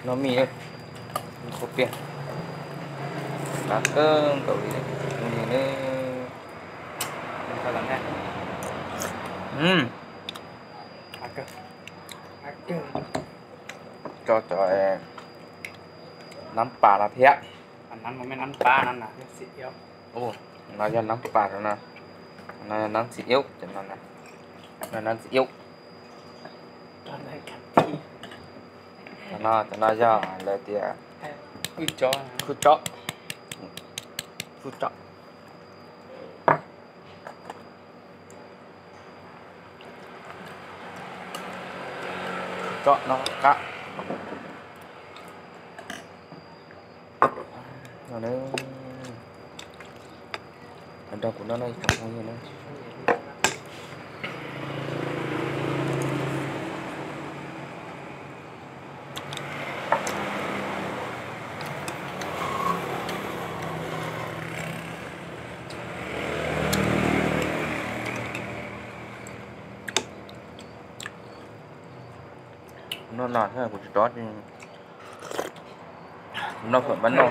Noj mis, kua pias, qab kawg nkaus li ne. Tso cov nab pas no thiab. No yog nab pas no, no yog nab xim iub, cov no, no nab xim iub. Cov no, cov no yog lawv tias khuj tsob, khuj tsob. Tsob no qab. Nrog kuv noj no ib tsoom phooj ywg na. Noj no kuv tsis rov, kuv noj fawm mab noj.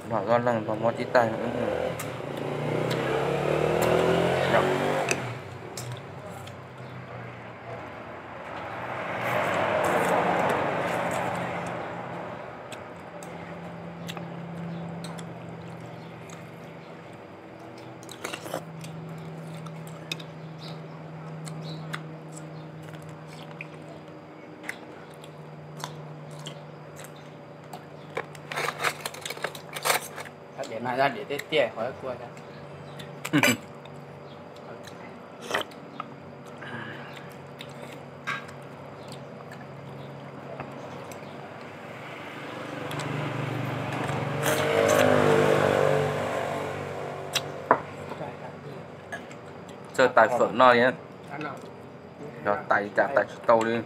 Los loj leej los muab tib tag. Diam no yog diam tiaj tiaj qhov kua. Txawj tais fawm no li, yog tais cas tais tsis tau li.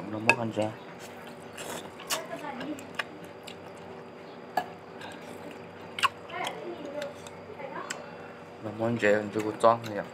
Muab qhov ntsev, muab ntsev ntsev kuv txob yom.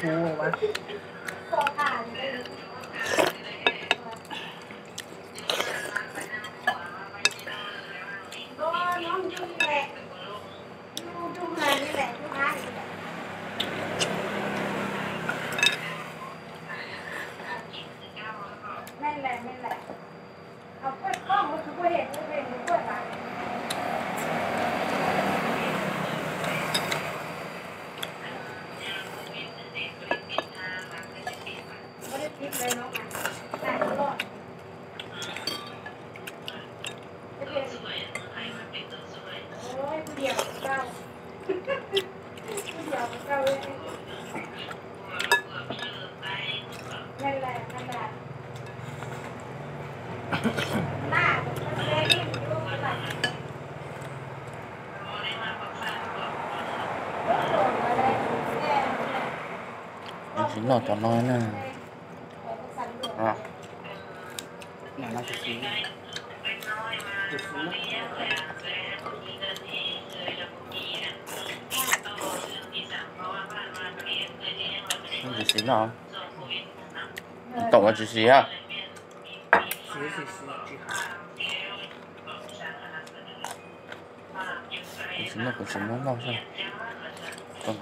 Ua, Tsis noj cov no na. Tsis siv no, tau ua tsis siv a. Kuv tsis noj, kuv tsis noj noj xwb.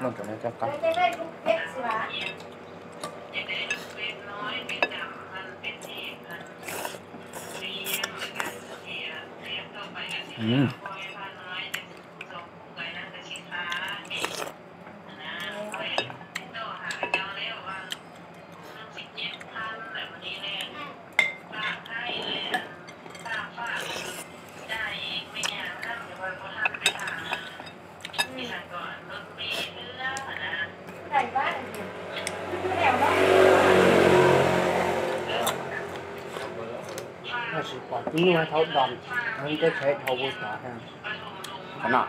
Noj cov no coj qab. Tab sis pom tib nyuag thaum dom, teb chaws dhau ua tod. Qhov no.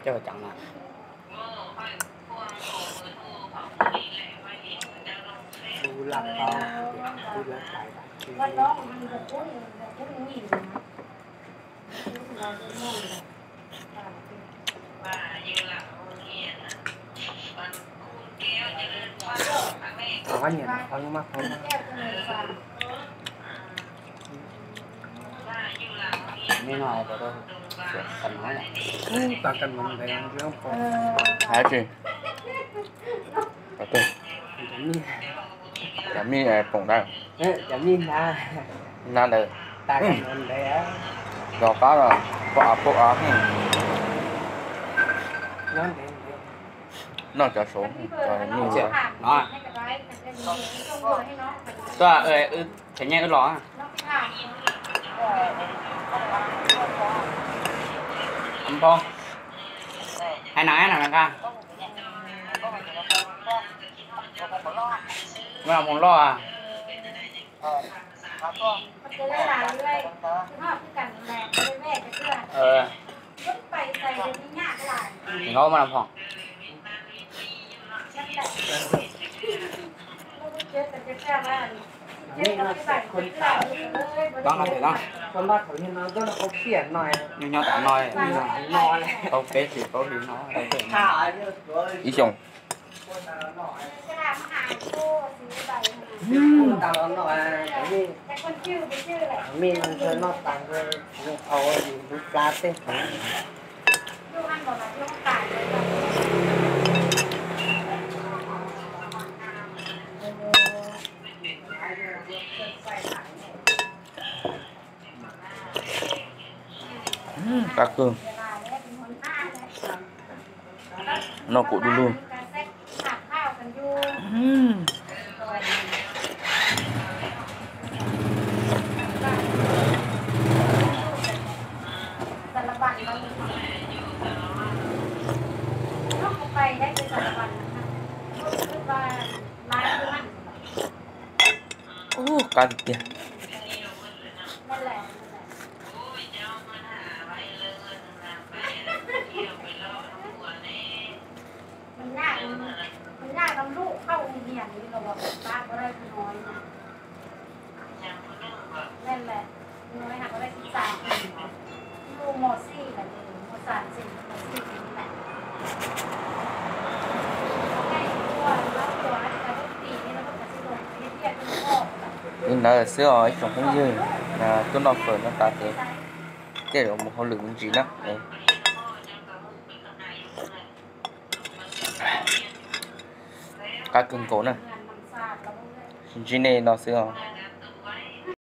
Coj ceev na. Lub laj tau, lub laj tais. Qhov nyiam qhov lub mab qhov no. Mej no, tag kag no ntev. Hais tsis? Cov mij poom ntawd. Cov mij na. Na ntawd. Rov qab los pom av pom av. Noj cov saud, cov mij. Tuaj, wb tshev nyiaj wb los. Hais no, no nqa. Muaj hmoov loj. Tsis nqa muaj hmoov. Nyob nyob tas no, paub peb tsis paub li no. Ib xyoos. Qab kawg. Noj kuv du lug. Ub, qab tiag tiag. Li ntawd xwb os ib tsoom phooj ywg, tuaj noj fawm no tas ces tej zaum mus hauj lwm me ntsis na. Qab kawg nkaus na. Ntsib nej no xwb os.